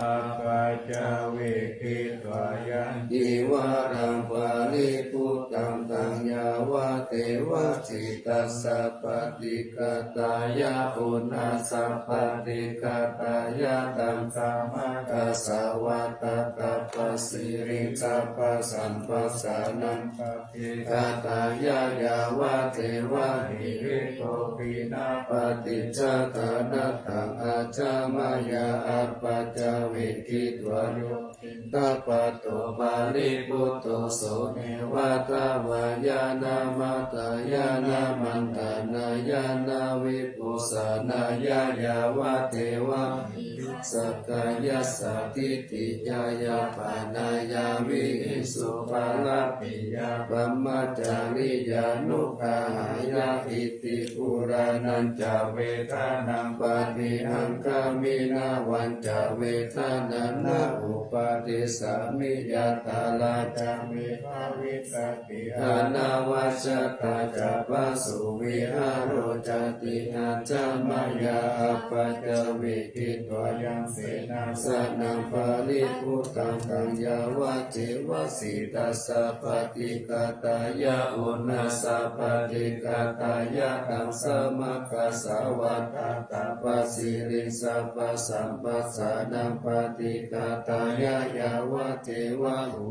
Apaccavekkhitvā yaṃ cīvaraṃ paribhuttaṃ taṃ yāvadeva sītassa paṭighātāya uṇhassa paṭighātāya taṃ samaggāsa vattha tappasiriṃ sabbasamphassānaṃ paṭighātāya yāvadeva hirikopinaṃ paṭicchādanatthaṃ ajja mayā apaccavekkhitvā yo cittapāto paribhutto so neva davāya na madāya na maṇḍanāya na vibhūsanāya yāvadeva sakkāyassa ṭhitiyā yāpanāya vihiṃsuparatiyā brahmacariyānuggahāya. Iti purāṇañca vedanaṃ paṭihaṅkhāmi navañca vedanaṃ na uppādessāmi yathāladdha me bhavissa ti anavajjatā ca phāsuvihāro cāti. Ajja mayā apaccavekkhitvā yaṃ senāsanaṃ paribhuttaṃ taṃ yāvadeva sītassa paṭighātāya uṇhassa paṭighātāya taṃ samaggāsa vattha tappasiriṃ sabbasamphassānaṃ paṭighātāya yāvadeva hu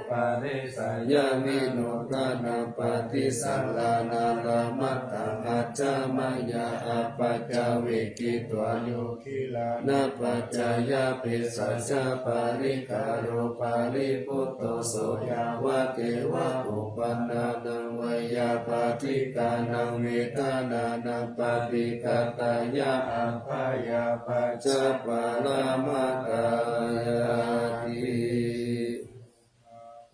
paresayaminodanapaṭisallānārāmatthaṃ ajja mayā apaccavekkhitvā yo gilānapaccayabhesajja parikkhāro paribhutto so yāvadeva uppannānaṃ veyyābādhikānaṃ vedanānaṃ paṭighātāya abyāpajjhaparamatāyāti.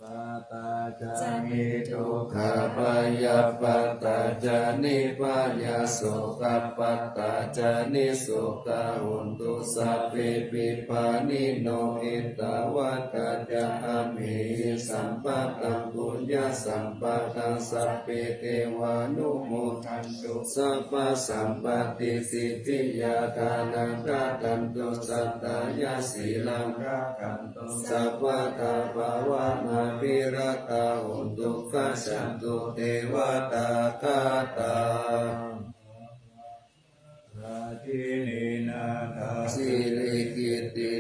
Dukkhappattā ca niddukkhā bhayappattā ca nibbhayā sokappattā ca nissokā hontu sabbepi pāṇino. Ettāvatā ca amhehi sambhataṃ puññasampadaṃ sabbe devānumodantu sabbasampattisiddhiyā. Dānaṃ dadantu saddhāya sīlaṃ rakkhantu sabbadā bhāvanābhiratā hontu gacchantu devatāgatā. Siri kitti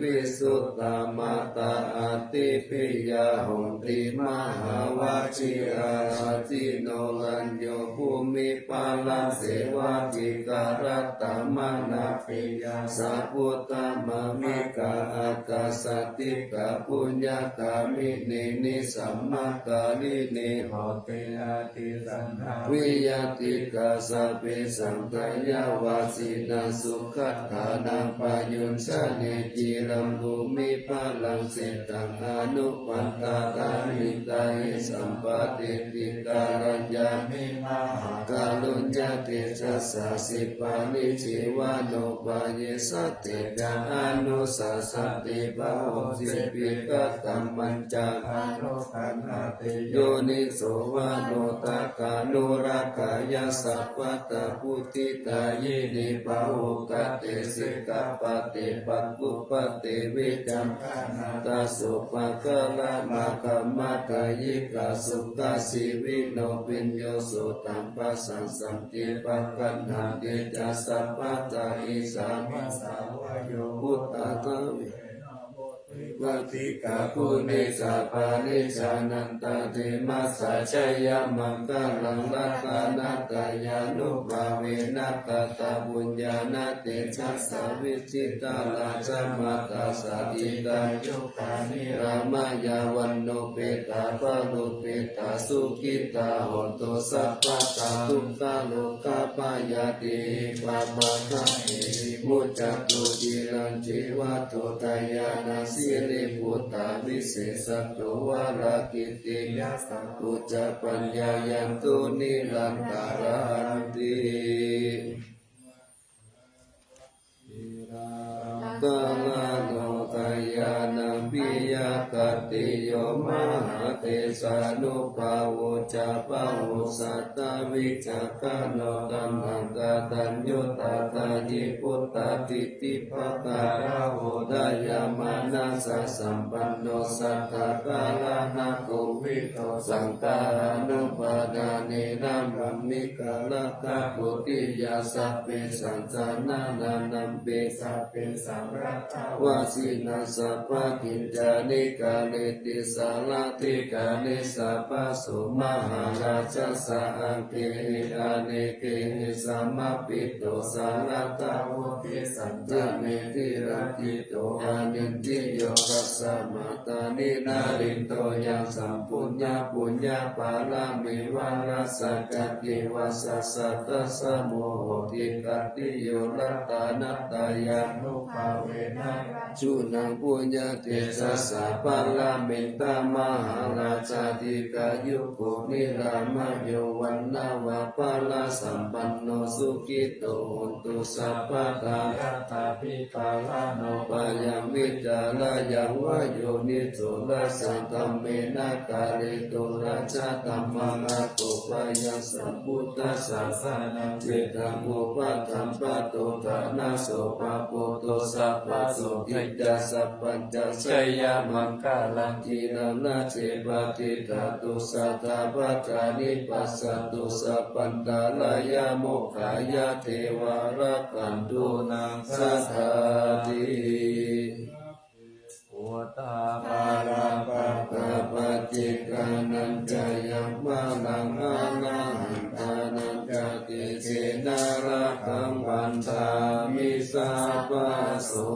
visuddhā matā aṭṭhipiyā honti mahāvajjirā. Rājino rañño bhūmipharaṃ sevati kārattamanā piyā sabbūtamāmikā aggāsaṭṭhikā puññagāminī nisamākārinī honti ādi saññā viyatikā. Sabbesaṃ dayāvāsinā sugatānaṃ payuñjanī ciraṃ bhūmipharaṃ sitaṃ anupaṭṭhātā hitāhi sampāti. Ṭhitārāññā me mahākāruññatejasā sippaṃ jīvanupāyī sattecca anussasati. Bahuṃ sippikakamaññaṃ anukampati yoniso manodakkhaṃ anurakkha sabbattha vuḍḍhidāyīni. Pahukkhate sikkhāpade paṭibhujje vītarāmasu pākāramāgamma kāyikā sukhajeevino viññūhi sukham sāsanaṃ santi pakaṭṭhanti ca sabbattha. Isā me sāvakaṃ buddhaṃ dvattiṃgahāmī. Pāṇi jānāntā demassa jayamaṅgalaṃ, ratanattayānubhāvena katapuññāna tejasā vijitā rājamātā sasītāyu nirāmayā vaṇṇupetā parittā sukhitā hontu sabbadā. Dukkharogabhayā tihi pāpaggahehi muccantu ciraṃ jīvatto. Dāyādā siri puttāvi sesato varāhī tiyā saha pūjā paññāya tu nirantaranti. Galaṇo kalyāṇapiyakattiyo mahātejānubhāvo ca pahosatavicakkhano taṇhaṅkaraññutaatāyī buddhadiṭṭhibhākarāhudayamānasa sampanno sattakaraṇakovi saṅghānubhādānena mammeka rakkhāputtiyā sabbesaṃ janānampi sabbesaṃ vāsinaṃ sabbakiñcāni kareti sārathikāni sabbaso mahārājassa aṅgehi anekehi samāpitto sārathāvuthi santane tiratthito anindriyo tasmā nārindoyaṃ sampuññapuññapāramī vārasacakkhivasasatassa mohoti. Tattiyo ratanattayānubhāvena rājūnaṃ puññatejasā paramita mahārājā dīghāyuko nirāmayo vaṇṇavanapālasampanno sukhito hontu sabbadā. Yadā pi pāṇino pāyāmi thārayaṃ vā yoniso rājadhammena kāretu rājadhammaṃ. Akopayaṃ sambuddhasāsanaṃ cittaṃ upaṭṭhampato ṭhānaso pāpūto sabbasotthiyā sabbañjaṇajayamaṅgalaṃ. Giriṃ rāje patiṭṭhātu sadā bhaddāni passato sabbantarāyā mokkhaṃ yātvā rakkhantu sadā ti. Buddhā balappattā paccekānañca yaṃ balaṃ arahantānañca tejena rakkhaṃ bandhāmi sabbaso.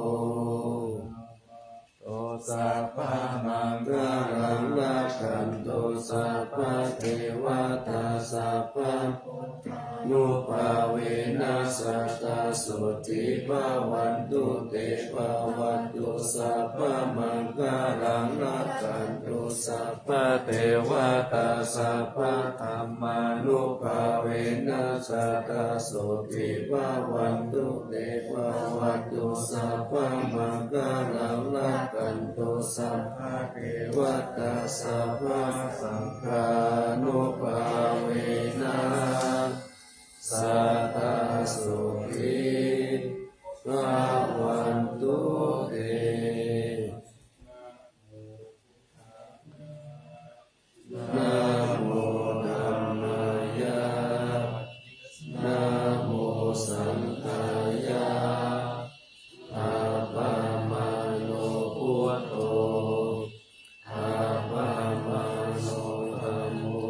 Sabbamaṅgalaṃ rakkhantu sabbadevatā sabbabuddhānubhāvena sadā sotthī bhavantu te. Bhavatu sabbamaṅgalaṃ rakkhantu sabbadevatā sabbadhammānubhāvena sadā sotthī bhavantu te. Bhavatu sabbamaṅgalaṃ rakkhantu sabbadevatā sabbasaṅghānubhāvena sadā sotthī bhavantu te. Namo dhammāya, namo saṅghāya, appamāṇo buddho, appamāṇo dhammo,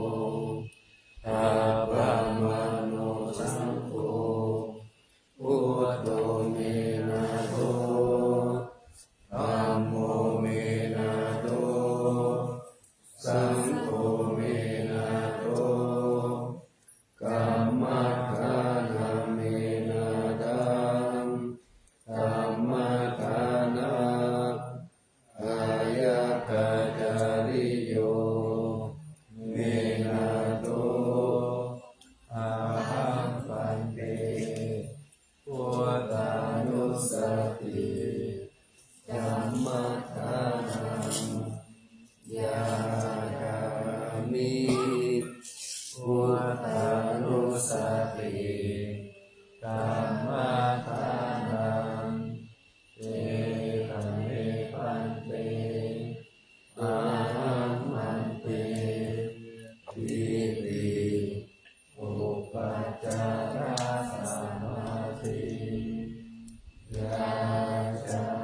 Jara samadhi yācāmi.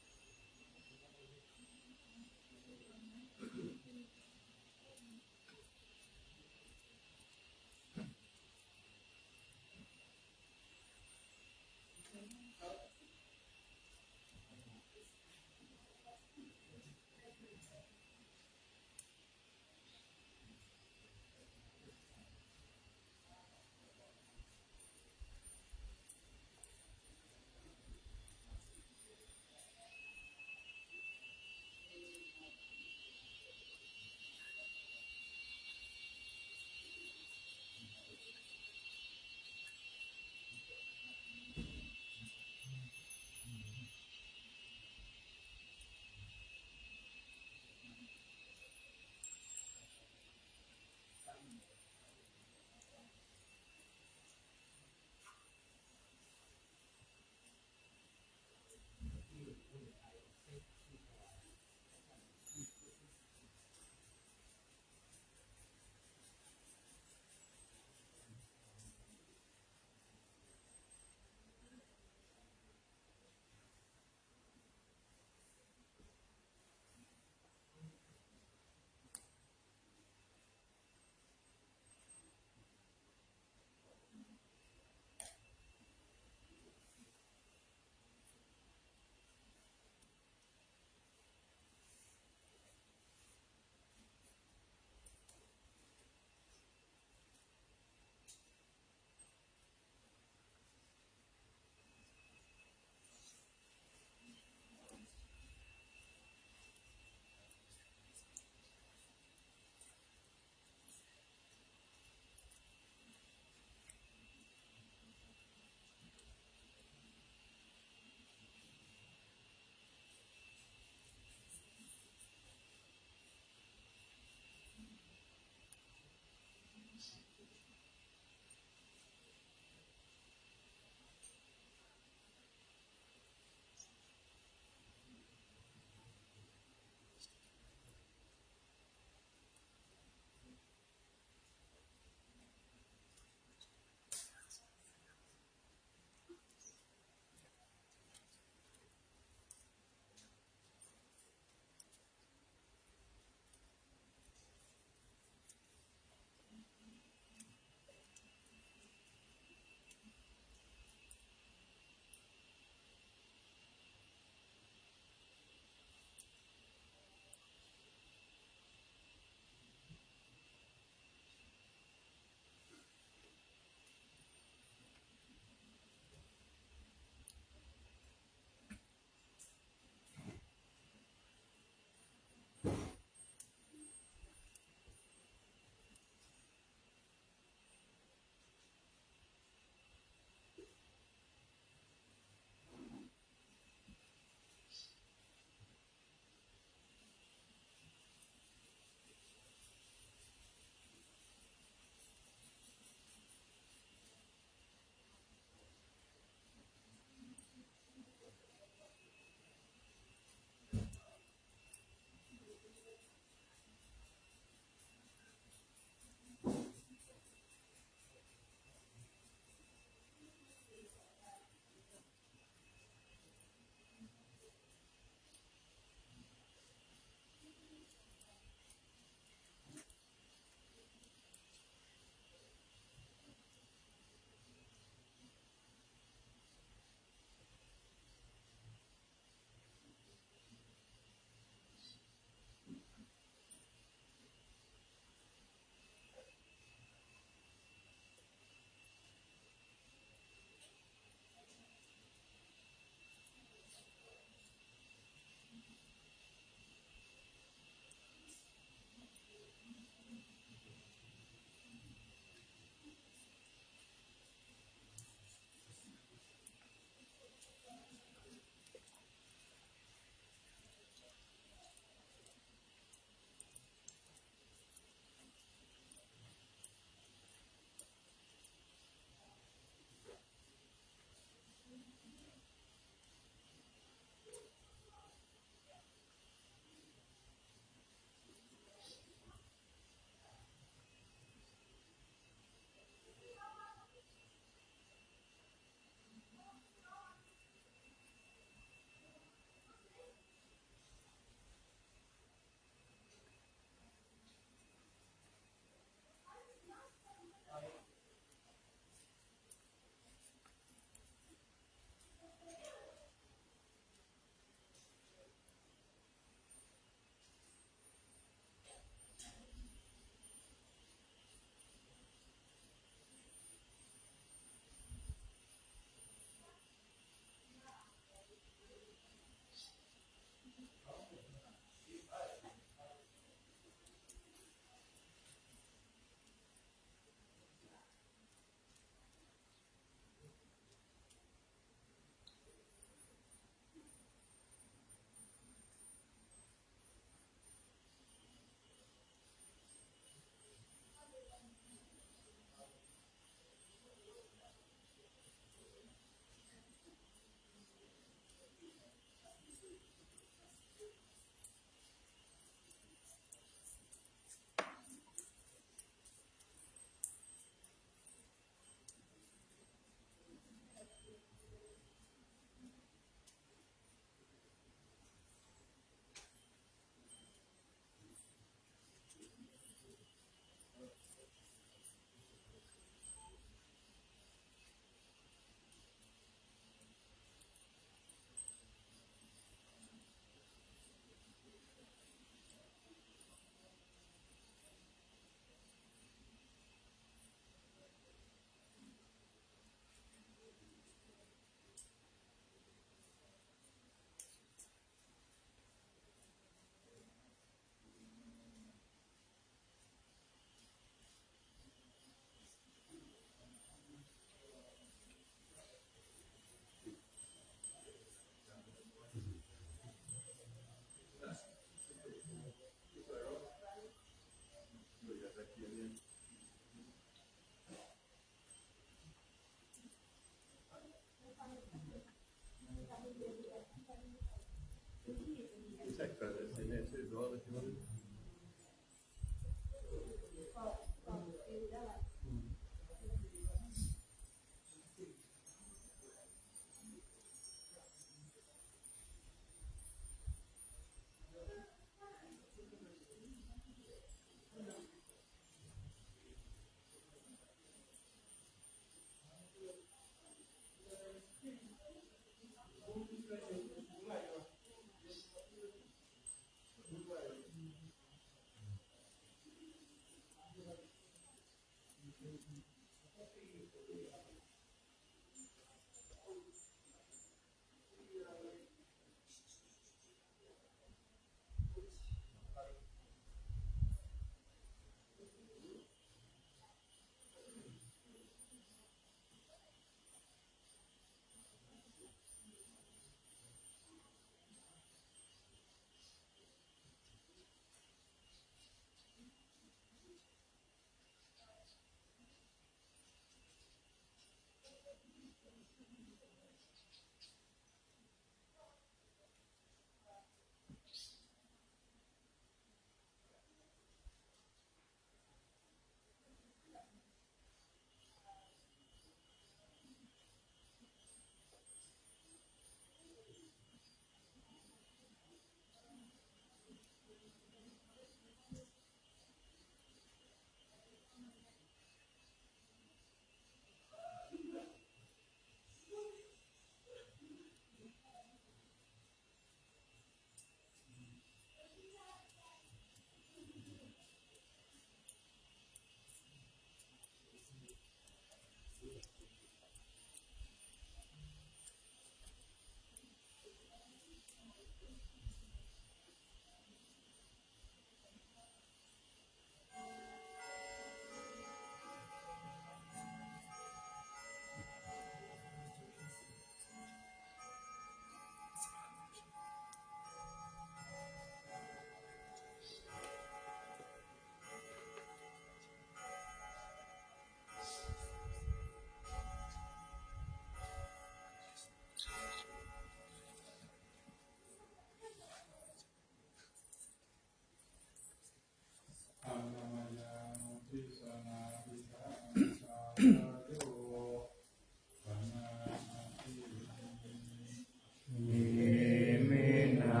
Iminā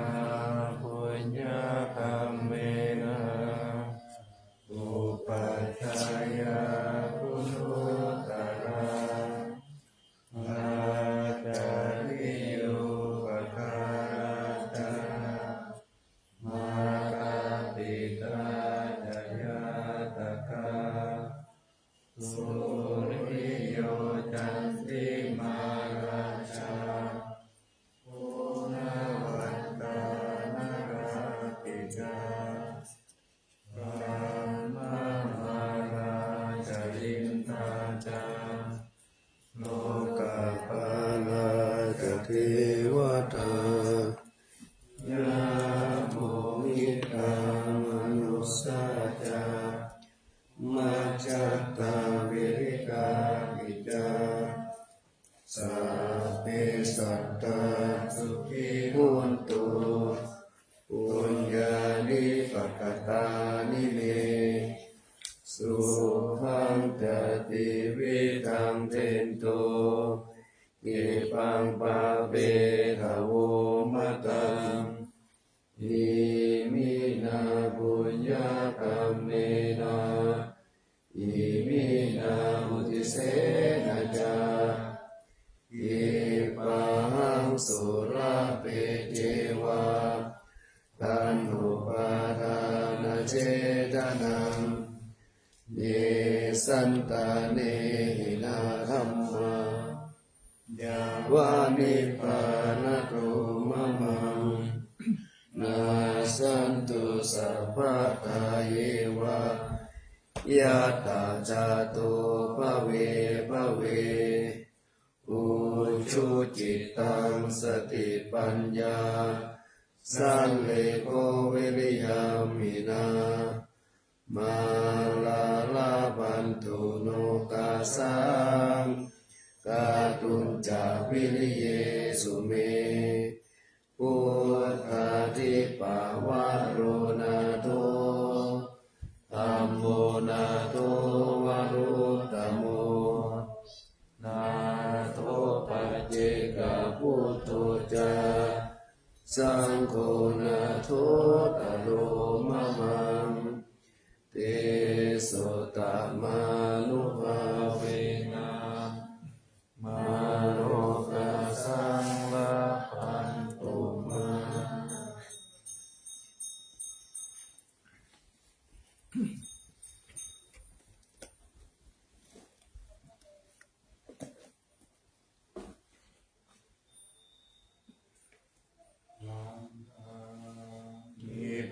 puññakammena upajjhāyā guṇuttarā, ācariyūpakārā ca, mātā pitā ca ñātakā, suriyo candimā rājā, guṇavantā narāpi ca, brahmamārā ca indā ca, lokapālā ca devatā, yamo mittā manussā ca, majjhattā verikāpi ca, sabbe sattā sukhī hontu, puññāni pakatāni me, sukhañca tividhaṃ dentu, khippaṃ pāpetha vo mataṃ. Iminā puññakammena, iminā uddisena ca, khippāhaṃ sulabhe ceva, taṇhupādānachedanaṃ, ye santāne hinā dhammā, yāva nibbānato mamaṃ, nassantu sabbadā yeva, yattha jāto bhave bhave. Ujucittaṃ satipaññā, sallekho viriyamhinā, mārā labhantu nokāsaṃ, kātuñca viriyesu me. Buddha nātho varuttamo, nātho paccekabuddho ca, saṅgho nāthottaro mamaṃ. Tesottamānubhāvena mārokāsaṃ labhantu mā.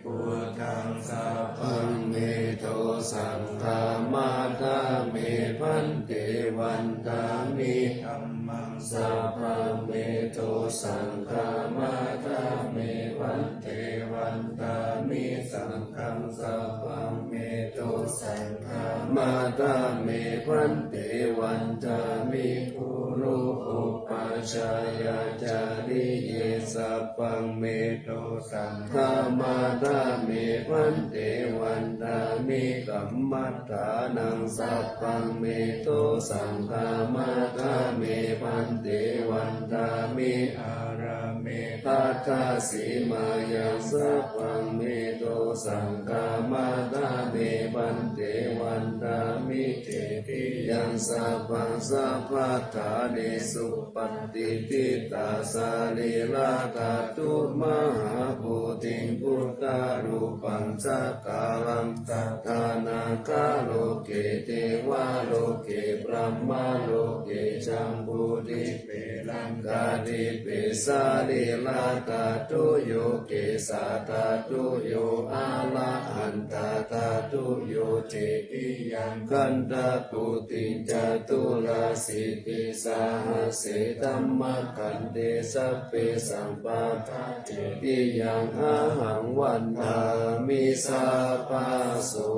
Buddhaṃ sabbaṃ me dosaṃ khamatha me bhante, vandāmi dhammaṃ sabbaṃ me dosaṃ khamatha me bhante, vandāmi saṅghaṃ sabbaṃ me dosaṃ khamatha me bhante, vandāmi guru upajjhāyācariye sabbaṃ me dosaṃ khamatha me bhante, vandāmi kammaṭṭhānaṃ sabbaṃ me dosaṃ khamatha me bhante, vandāmi ārāme kaṭṭhasīmāyaṃ sabbaṃ me dosaṃ khamatha me bhante, vandāmi cetiyaṃ sabbaṃ sabbaṭṭhāne supatiṭṭhitā sarīradhātu mahābodhiṃ buddharūpaṃ sakalaṃ sadā nāgaloke devaloke brahmaloke jambudīpe laṅkādīpe sarīradhātuyo kesādhātuyo arahantadhātuyo cetiyaṃ gandhakuṭiṃ caturāsītisahassadhammakkhandhe sabbesaṃ pāda cetiyaṃ ahaṃ vandāmi sabbaso.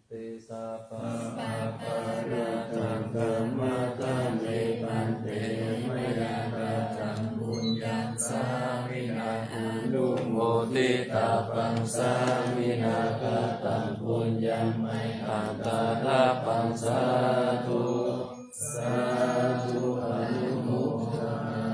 Te sabbaṃ aparādhaṃ khamatha me bhante, mayā kataṃ puññaṃ sāminā anumoditabbaṃ, sāminā kataṃ puññaṃ mayhaṃ dātabbaṃ, sādhu sādhu anumodāmi.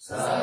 Jataṃ